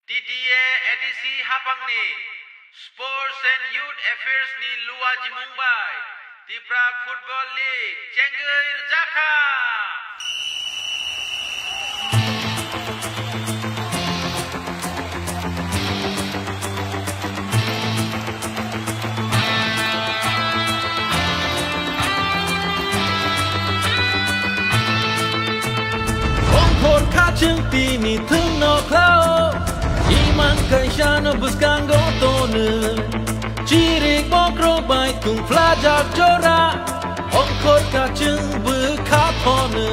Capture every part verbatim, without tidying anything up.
T T A A D C haphangni Sports and Youth Affairs ni luajimung bai Tipra Football League chengwi rwjakha. Ongkhor kha chwng tini thwngno khlao, imang kaisano bwskango tonwi. Chirik bokrok bai tungphlajak jora, ongkhor kha chwng bwkha phonwi.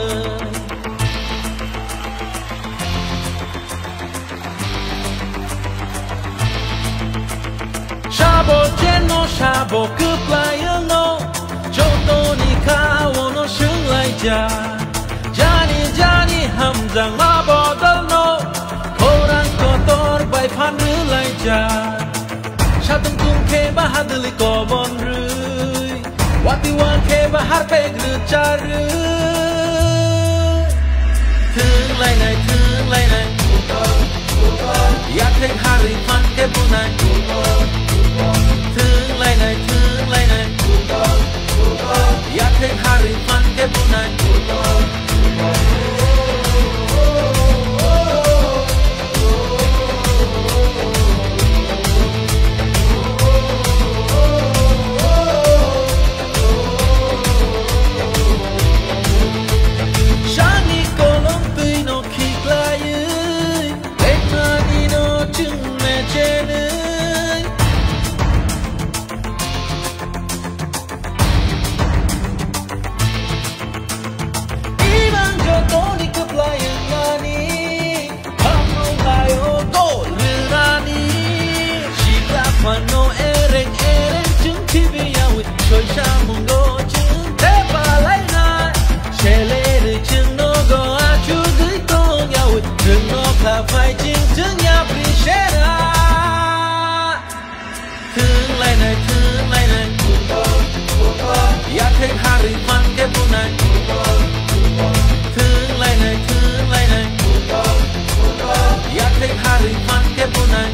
Sabo chenno sabo kwplai wngno, jotoni kha ono swnglaijak. Jani jani hamjakma bodolno, khorang kotor bai phan rwlaijak. Satung tung khe ba hadwlwi kobon rwi, wati wang khe ba harpek rwcharwi. Thwng lainai, thwng lainai, yathek harwi phan khe bunai. Thwng lainai, thwng lainai, yathek harwi phan khe bunai. Sani kolom twi no khiklaiwi, lekmani no chwng mechenwi. Imang jotoni kwplai wngmani, hamrwng laio dol rwnani. Sikla phano ereng ereng chwng khibiyawi, soisa mungo chwng thepalainai. Selerwi chwng nogo achugwi tongyawi, chwng nokha phai chwng chwng yapri sera. Thwng lainai, thwng lainai, yathek harwi phan khe bunai. Thwng lainai, thwng lainai, yathek harwi phan khe bunai.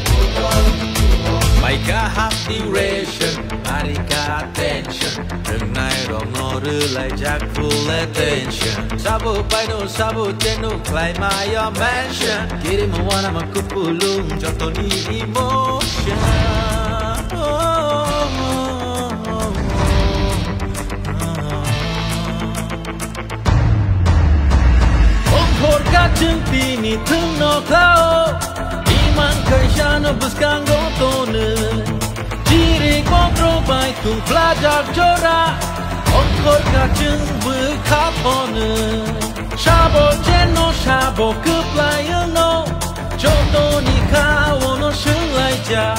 Maikha half duration, arikha attention. Rwngnai rokno rwlaijak full attention. Sabo paino, sabo cheno, khlai mayo mention. Kirima wanama kupulung, jotoni emotion. Ongkhor kha chwng tini thwngno khlao, imang kaisano bwskango tonwi. Chirik bokrok bai tungphlajak jora, ongkhor kha chwng bwkha phonwi. Sabo chenno sabo kwplai wngno, jotoni kha ono swnglaijak.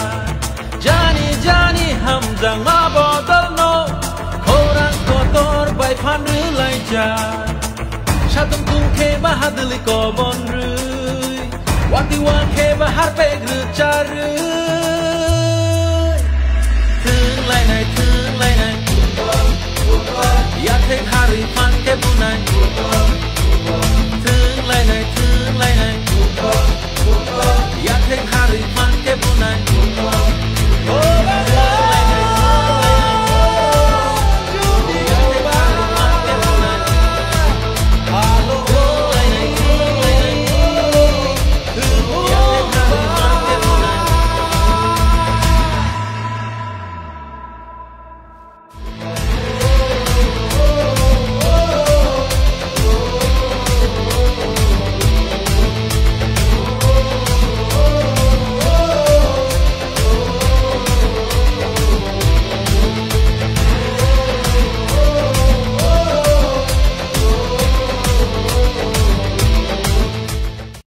Jani jani hamjakma bodolno, khorang kotor bai phan rwlaijak. Satung tung khe ba hadwlwi kobon rwi, wati wang khe ba harpek rwcharwi. Thwng lainai, thwng lainai, yathek harwi phan khe bunai.